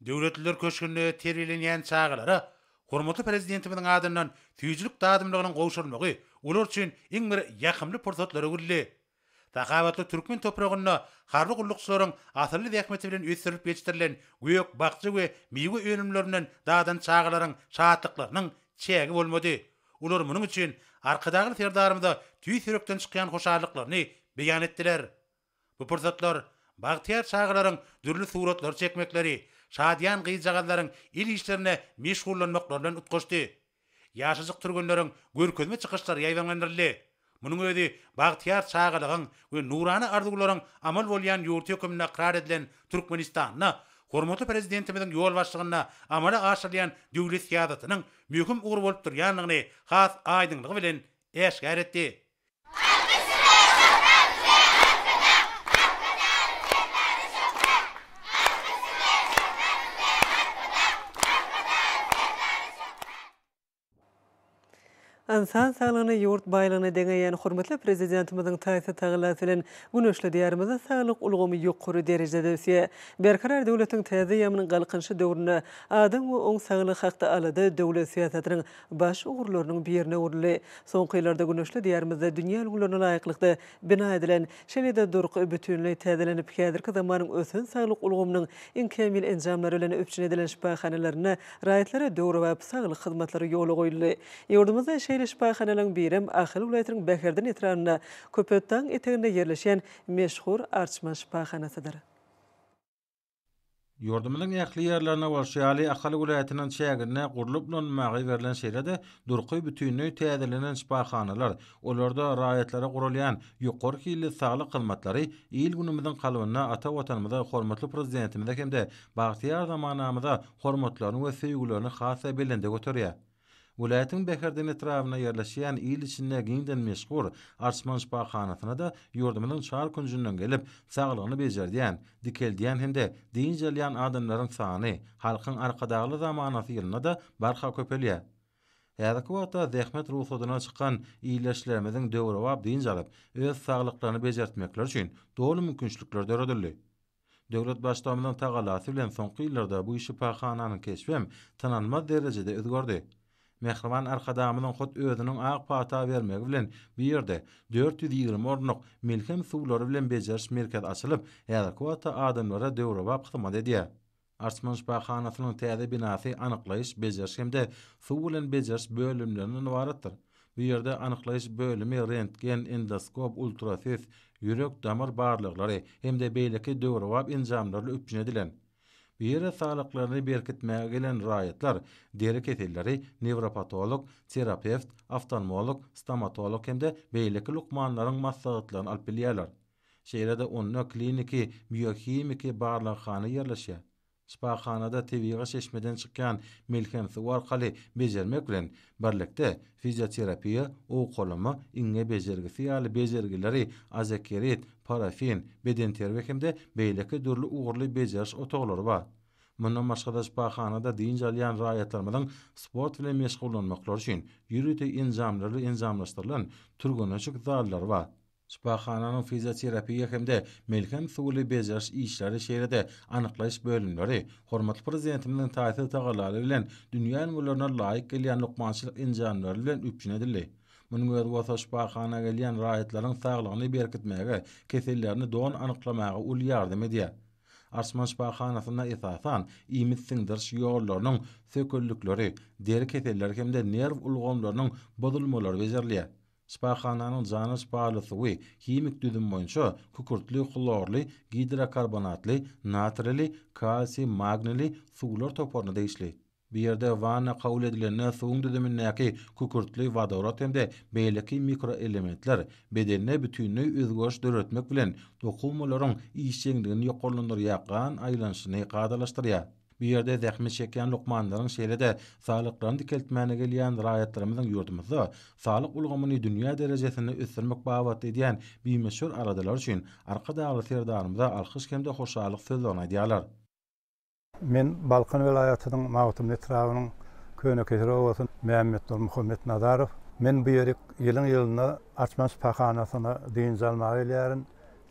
Döwletliler köşgünde terbiýelenýän çagalara hormatly Prezidentimiziň adyndan süýjülik dadymlygynyň gowşurylmagy olar üçin iň bir ýakymly pursatlara öwrüldi. Sahawatly türkmen topragynda harby gullukçylaryň asylly zähmeti bilen ösdürilip ýetişdirilen gök, bakja we miwe önümlerinden dadan çagalaryň şatlyklarynyň çägi bolmady. Olar munuň üçin Arkadagly Serdarymyza tüýs ýürekden çykýan hoşallyklaryny beýan etdiler. Bu pursatlar bagtyýar çagalaryň dürli suratlary çekmekleri, şadyýan gyzjagazlaryň el işlerine meşgullanmaklary bilen utgaşdy. Ýaşajyk türgenleriň görkezme çykyşlary ýaýbaňlandyryldy. Munuň özi bagtyýar çagalygyň we nurana arzuwlaryň amal bolýan ýurdy hökmünde ykrar edilen Türkmenistanda hormatly Prezidentimiziň ýolbaşçylygynda amala aşyrylýan döwlet syýasatynyň möhüm ugry bolup durýandygyny has aýdyňlygy bilen äşgär etdi. Ynsan saglygyny ýurt baýlygyna deňeýän hormatly Prezidentimiziň taýsyz tagallasy bilen güneşli Diýarymyzda saglyk ulgamy ýokary derejede ösýär. Berkarar döwletiň täze eýýamynyň Galkynyşy döwründe adam we oň saglygy hakda alada döwlet syýasatynyň baş ugurlarynyň birine öwrüldi. Soňky ýyllarda güneşli Diýarymyzda dünýä ülňülerine laýyklykda bina edilen, şeýle-de durky bütinleý täzelenip, häzirki zamanyň ösen saglyk ulgamynyň iň kämil enjamlary bilen üpjün edilen şypahanalarynda raýatlara döwrebap saglyk hyzmatlary ýola goýuldy. Ýurdumyzda şeýle şypahanalaryň birem Ahal welaýatynyň Bäherden etrabynda Köpetdagyň eteginde ýerleşýän meşhur Arçman şypahanasydyr. Ýurdumyzyň ähli ýerlerinde bolşy ýaly, Ahal welaýatynyň çäginde gurlup ulanylmaga berlen şeýle-de durky bütinleý täzelenen şypahanalar, olarda raýatlara guralýan ýokary hilli saglyk hyzmatlary il-günümiziň kalbynda ata Watanymyza, hormatly Prezidentimize hem-de bagtyýar zamanamyza hormatlaryny we söýgülerini has-da belende göterýär. Welaýatyň Bäherden etrabynda ýerleşýän il içinde giňden meşhur Arçman şypahanasyna-da ýurdumyzyň çar künjünden gelip, saglygyny bejerdýän, dikeldýän hem-de dynç alýan adamlaryň sany Halkyň Arkadagly zamanasy ýylynda-da barha köpelýär. Häzirki wagtda zähmet rugsadyna çykan ildeşlerimiziň döwrebap dynç alyp, öz saglyklaryny bejertmekleri üçin doly mümkinçilikler döredildi. Döwlet Baştutanymyzyň tagallasy bilen soňky ýyllarda bu şypahananyň keşbem tanalmaz derejede özgerdi. Mähriban Arkadagymyzyň hut özüniň ak pata bermegi bilen bu ýerde 420 orunlyk melhem suwlary bilen bejeriş merkezi açylyp, häzirki wagtda adamlara döwrebap hyzmat edýär. Arçman şypahanasynyň täze binasy anyklaýyş, bejeriş hem-de suw bilen bejeriş bölümlerinden ybaratdyr. Bu ýerde anyklaýyş bölümi rentgen, endoskop, ultrases, ýürek-damar barlaglary hem-de beýleki döwrebap enjamlarly üpjün edilen. Bu ýere saglyklaryny berkitmäge gelen raýatlar deri keselleri, newropatolog, terapewt, oftalmolog, stomatolog hem-de beýleki lukmanlaryň maslahatlaryny alyp bilýärler. Şeýle-de onda kliniki biohimiki barlaghana ýerleşýär. Şypahanada tebigy çeşmeden çykýan melhem suwy arkaly bejermek bilen birlikde, fizioterapiýa, owkalama, iňňe bejergisi ýaly bejergileri, azekerit, parafin, bedenterbiýe hem-de beýleki dürli ugurly bejeriş otaglary bar. Mundan başga-da şypahanada dynç alýan raýatlarymyzyň sport bilen meşgullanmaklary üçin ýörite enjamlarly enjamlaşdyrylan türgenleşik zallary bar. Şypahananyň fizioterapiýa hem-de melhem suwly bejeriş işleri şeýle-de anyklaýyş bölümleri hormatly Prezidentimiziň taýsyz tagallalary bilen dünýä ülňülerine laýyk gelýän lukmançylyk enjamlary bilen üpjün edildi. Munuň özi bolsa şypahana gelýän raýatlaryň saglygyny berkitmäge, kesellerini doly anyklamaga uly ýardam edýär. Arçman şypahanasynda esasan iýmit siňdiriş ýollarynyň sökellikleri, deri keselleri hem-de nerw ulgamlarynyň bozulmalary bejerilýär. Şypahananyň jana şypaly suwy himik düzümi boýunça kükürtli, hlorly, gidrokarbonatly, natrili, kalsiý, magnili suwlar toparyna degişli. Bu ýerde wanna kabul edilende suwuň düzümindäki kükürtli wodorod hem-de beýleki mikroelementler bedende bütinleý özgeriş döretmek bilen dokumalaryň işjeňligini ýokarlandyrýar, gan aýlanyşyny kadalaşdyrýar. Bu ýerde zähmet çekýän lukmanlaryň şeýle-de saglyklaryny dikeltmäne gelýän raýatlarymyzyň ýurdumyzda saglyk ulgamyny dünýä derejesinde ösdürmek babatda edýän bimöçber aladalary üçin Arkadagly Serdarymyza alkyş hem-de hoşallyk sözlerini aýdýarlar. Men Balkan welaýatynyň Magtymguly etrabynyň Könekesir obasy Mämmetnur Muhammetnazarow. Men bu ýerik ýylyň-ýylyna Arçman şypahanasyna dynç almaga gelýärin.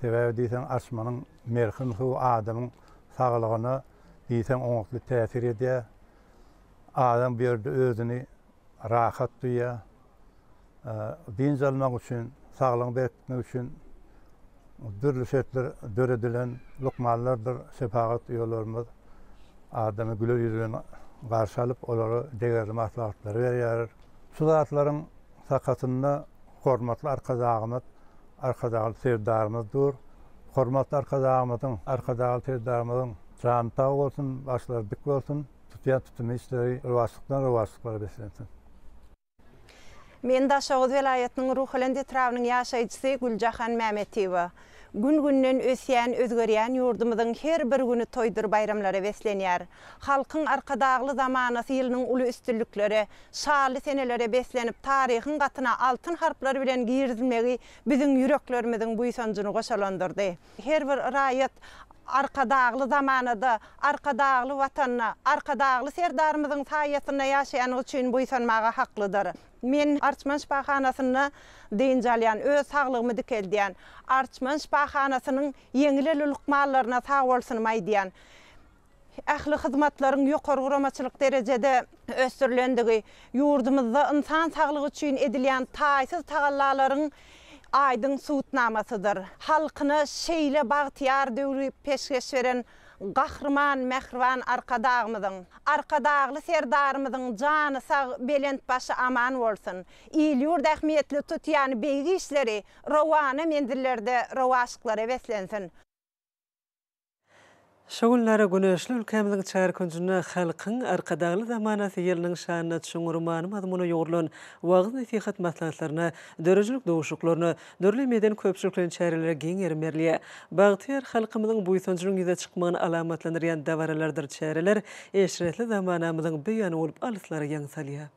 Sebäbi diýseň Arçmanyň merhim suwy adamyň saglygyna diýseň oňatly täsir edýär. Adam bu ýerde özüni rahat duýýar. Dynç almak üçin, saglygyňy berkitmek üçin dürli şertler döredilen lukmanlardyr şepagat uýalarymyz adamy güler ýüz bilen garşy alyp, olara degerli maslahatlary berýärler. Şu zatlaryň sakasynda hormatly Arkadagymyz, Arkadagly Serdarymyz dur. Hormatly Arkadagymyzyň, Arkadagly Serdarymyzyň jany sag bolsun, başlary dik bolsun, tutýan tutumly işleri rowaçlykdan rowaçlyklara beslensin. Men Daşoguz welaýatynyň Ruhubelent etrabynyň ýaşaýjysy Güljahan Mämetiýewa. Gün-günden ösýän, özgerýän ýurdumyzyň her bir güni toýdur baýramlara beslenýär. Halkyň Arkadagly zamanasy ýylynyň uly üstünliklere, şaly senelere beslenip, taryhyň gatyna altyn harplar bilen girizilmegi biziň ýüreklerimiziň buýsanjyny goşalandyrdy. Her bir raýat Arkadagly zamanada, Arkadagly Watanda, Arkadagly Serdarymyzyň saýasynda ýaşaýandygy üçin buýsanmaga haklydyr. Men Arçman şypahanasynda dynç alýan, öz saglygymy dikeldýän. Arçman şypahanasynyň ýeňil elli lukmanlaryna sagbolsunymy aýdýan. Ähli hyzmatlaryň ýokary guramaçylyk derejede ösdürilendigi, ýurdumyzda ynsan saglygy üçin edilýän taýsyz tagallalaryň aýdyň subutnamasydyr. Halkyna şeýle bagtyýar döwri peşgeş beren Gahryman mähriban Arkadagymyzyň, Arkadagly Serdarymyzyň jany sag, belent başy aman bolsun! Il-ýurt ähmiýetli tutýan beýik işleri rowana menzillerde rowaçlyklara beslensin! Şu günler güneşli ülkämiziň çar künjünde Halkyň Arkadagly zamanasy ýylynyň şanyna çuňňur many-mazmuna ýugrulan wagyz-nesihat maslahatlaryna, döredijilik duşuşyklaryna, dürli medeni-köpçülikleýin çärelere giň gerim berilýär. Bagtyýar halkymyzyň buýsanjynyň ýüze çykmagyny alamatlandyrýan dabaralardyr çäreler eşretli zamanamyzyň beýany bolup alyslara ýaň salýar.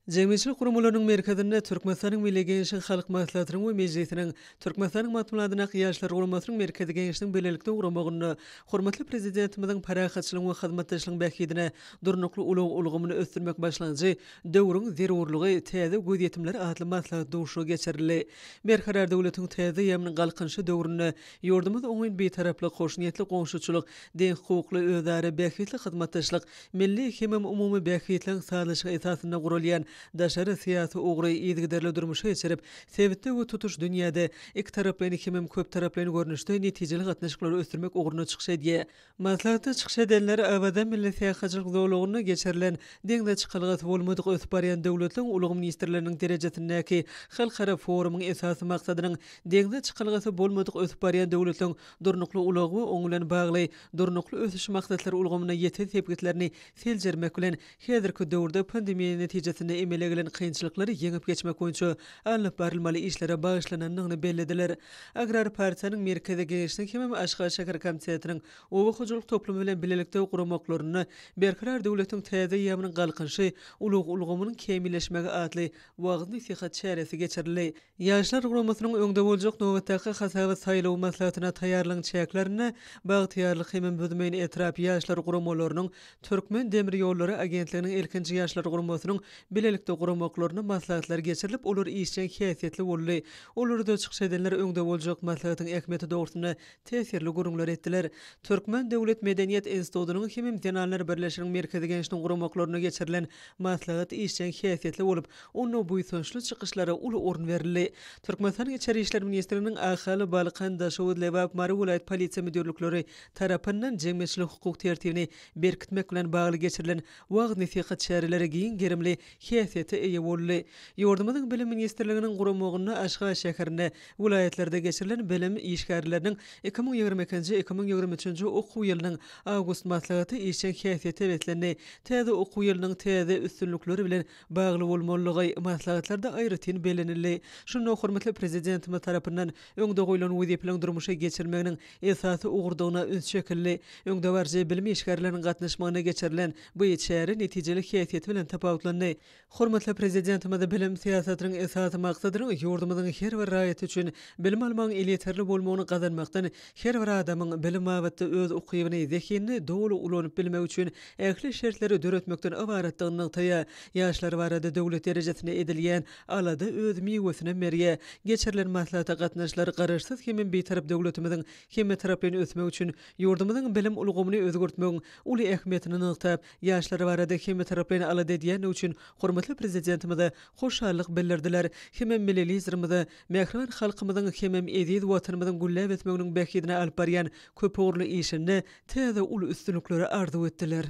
Jemgyýetçilik guramalarynyň merkezinde Türkmenistanyň Milli Geňeşiň Halk Maslahatynyň we Mejlisiniň, Türkmenistanyň Magtymguly adyndaky Ýaşlar guramasynyň Merkezi Geňeşiniň bilelikde guramagynda hormatly Prezidentimiziň parahatçylygyň we hyzmatdaşlygyň bähbidine durnukly ulag ulgamyny ösdürmek başlangyjy, döwrüň zerurlygy, täze gözýetimler atly maslahat duşuşygy geçirildi. Berkarar döwletiň täze eýýamynyň Galkynyşy döwründe ýurdumyz oňyn Bitaraplyk, hoşniýetli goňşuçylyk, deňhukukly, özara bähbitli hyzmatdaşlyk, Milli hemem umumy bähbitleriň sazlaşygy esasynda guralýan. daşary syýasy ugry yzygiderli durmuşa geçirip, sebitde we tutuş dünýäde ikitaraplaýyn hemem köptaraplaýyn görnüşde netijeli gatnaşyklary ösdürmek ugrunda çykyş edýär. Maslahatda çykyş edenler Awaza milli syýahatçylyk zolagynda geçirilen deňze çykalgasy bolmadyk ösüp barýan döwletleriň ulag ministrleriniň derejesindäki halkara forumyň esasy maksadynyň deňze çykalgasy bolmadyk ösüp barýan döwletleriň durnukly ulag we oň bilen bagly Durnukly ösüş maksatlary ulgamynda ýeten sepgitlerini seljermek bilen, häzirki döwürde pandemiýa netijesinde emele gelen kynçylyklary ýeňip geçmek boýunça alnyp barylmaly işlere bagyşlanandygyny bellediler. Agrar partiýanyň Merkezi Geňeşiniň hemem Aşgabat şäher komitetiniň oba hojalyk toplumy bilen bilelikde guramaklarynda Berkarar döwletiň täze eýýamynyň Galkynyşy, ulag ulgamynyň kämilleşmegi atly wagyz-nesihat çäresi geçirildi. Ýaşlar guramasynyň öňde boljak nobatdaky hasabat saýlaw maslahatyna taýýarlygyň çäklerinde Bagtyýarlyk hemem Büzmeýin etrap Ýaşlar guramalarynyň Türkmen demir ýollary agentliginiň ilkinji Ýaşlar guramasynyň bilelikde guramaklarynda maslahatlar geçirilip, olar işjeň häsiýetli boldy. Olarda çykyş edenler öňde boljak maslahatyň ähmiýeti dogrusynda täsirli gürrüňler etdiler. Türkmen döwlet medeniýet institutynyň hemem Zenanlar birleşiginiň Merkezi Geňeşiniň guramaklarynda geçirilen maslahat işjeň häsiýetli bolup, onda buýsançly çykyşlara uly orun berildi. Türkmenistanyň Içeri işler ministrliginiň Ahal, Balkan, Daşoguz, Lebap, Mary welaýat polisiýa müdirlikleri tarapyndan jemgyýetçilik-hukuk tertibini berkitmek bilen bagly geçirilen wagyz-nesihat çäreleri giň gerimli häsiýete eýe boldy. Ýurdumyzyň Bilim ministrliginiň guramagynda Aşgabat şäherinde, welaýatlarda geçirilen bilim işgärleriniň 2022-nji, 2023-nji okuw ýylynyň awgust maslahaty işjeň häsiýete beslendi. Täze okuw ýylynyň täze üstünlikleri bilen bagly bolmalydygy maslahatlarda aýratyn bellenildi. Şunda hormatly Prezidentimiz tarapyndan öňde goýlan wezipeleriň durmuşa geçirilmeginiň esasy ugurdygyna üns çekildi. Öňdebaryjy bilim işgärleriniň gatnaşmagynda geçirilen bu çäre netijeli häsiýeti bilen tapawutlandy. Hormatly Prezidentimiz bilim syýasatynyň esasy maksadynyň ýurdumyzyň her bir raýaty üçin bilim almagyň elýeterli bolmagyny gazanmakdan, her bir adamyň bilim babatda öz ukybyny, zehinini doly ulanyp bilmegi üçin ähli şertleri döretmekden ybaratdygyny nygtaýar. Ýaşlar barada döwlet derejesinde edilýän alada öz miwesinem berýär. Geçirilen maslahata gatnaşyjylar Garaşsyz hemem Bitarap döwletimiziň hemmetaraplaýyn ösmegi üçin ýurdumyzyň bilim ulgamyny özgertmegiň uly ähmiýetini nygtap, ýaşlar barada hemmetaraplaýyn alada edýändigi üçin hormatly Prezidentimize hoşallyk bildirdiler hemem Milli Liderimize mähriban halkymyzyň hemem eziz Watanymyzyň gülläp ösmeginiň bähbidine alyp barýan köpugurly işinde täze uly üstünlikleri arzuw etdiler.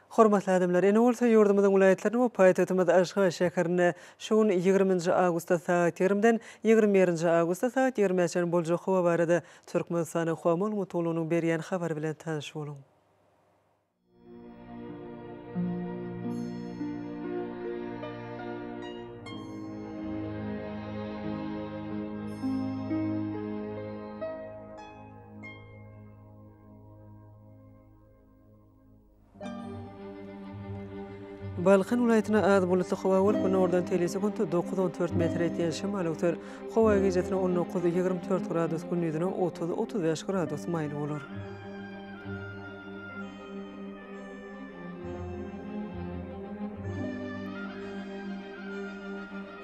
Hormatly adamlar, indi bolsa ýurdumyzyň welaýatlarynda we paýtagtymyz Aşgabat şäherinde şu gün ýigriminji awgustda sagat ýigrimden ýigrimi birinji awgustda sagat ýigrimä çenli boljak howa barada Türkmenistanyň howa maglumat gullugynyň berýän habary bilen tanyş boluň. Balkan welaýatynda az bulutly howa bolup, günordan teýli sekuntda dokuz-on dört metr etýän şemal öwser. Howa gijesine on dokuz, 24 gradus, gündizine 30, 35 gradus maýyl bolar.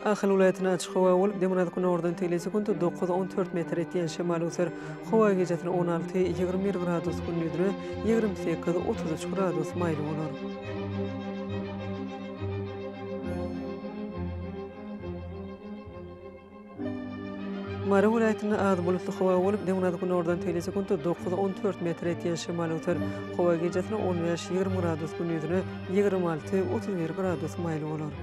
Ahal welaýatynda açyk howa bolup, demirgazyk-günordan teýli sekuntda dokuz, 14 metr etýän şemal öwser. Howa gijesine 16, 21 gradus, gündizine 28, 33 gradus maýyl bolar. Mary welaýatynda az bulutly howa bolup, demirgazyk-günordan teýli sekuntda dokuz, 14 metr etýän şemal öwser. Howa gijesine 15, 20 gradus, gündizine 26, 31 gradus maýyl bolar.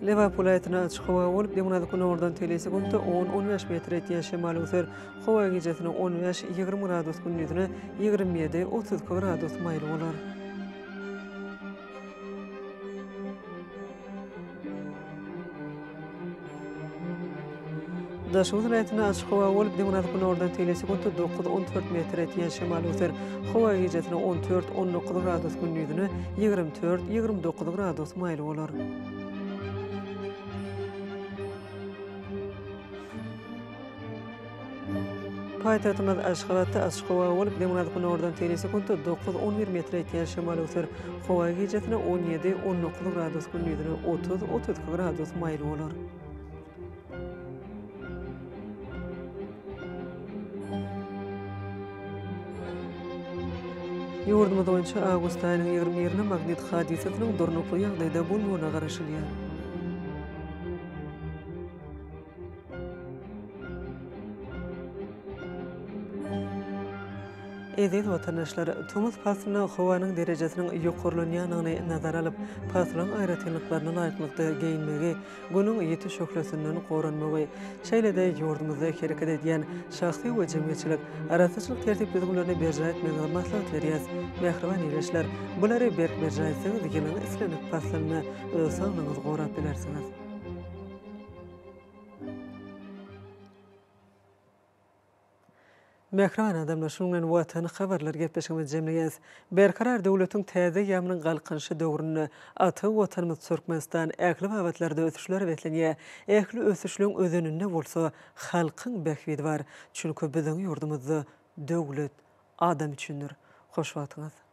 Lebap welaýatynda açyk howa bolup, demirgazyk-günordan teýli sekuntda on, on bäş metr etýän şemal öwser. Howa gijesine on bäş, 20 gradus, gündizine 27, 32 gradus maýyl bolar. Daşoguz welaýatynda açyk howa bolup, demirgazyk-günordan teýli sekuntda dokuz, 14 metr etýän şemal öwser. Howa gijesine 14, 19 gradus, gündizine 24, 29 gradus maýyl bolar. Paýtagtymyz Aşgabatda açyk howa bolup, demirgazyk-günordan teýli sekuntda dokuz, on bir metre ýetýän şemal öwser. Howa gijesine on ýedi, on dokuz gradus, gündizine 30, 32 gradus maýyl bolar. Ýurdumyz boýunça awgust aýynyň 21-ine magnit hadysasynyň durnukly ýagdaýda bolmagyna garaşylýar. Eziz watandaşlar, tomus paslynda howanyň derejesiniň ýokarlanýandygyny nazara alyp, paslyň aýratynlyklaryna laýyklykda geýinmegi, Günüň ýiti şöhlesinden goranmagy, şeýle-de ýurdumyzda hereket edýän şahsy we jemgyýetçilik arassaçylyk tertip-düzgünlerini berjaý etmegiňizi maslahat berýäris. Mähriban ildeşler, bulary berk berjaý etseňiz, ýylyň islendik paslynda öz saglygyňyzy gorap bilersiňiz. Mähriban adamlar, şunuň bilen Watan habarlar gepleşigimizi jemleýäris. Berkarar döwletiň täze eýýamynyň Galkynyşy döwründe ata Watanymyz Türkmenistan ähli babatlarda ösüşlere beslenýär. Ähli ösüşleň özeninde bolsa halkyň bähbidi bar. Çünki biziň ýurdumyzda döwlet adam üçindir. Hoş wagtyňyz!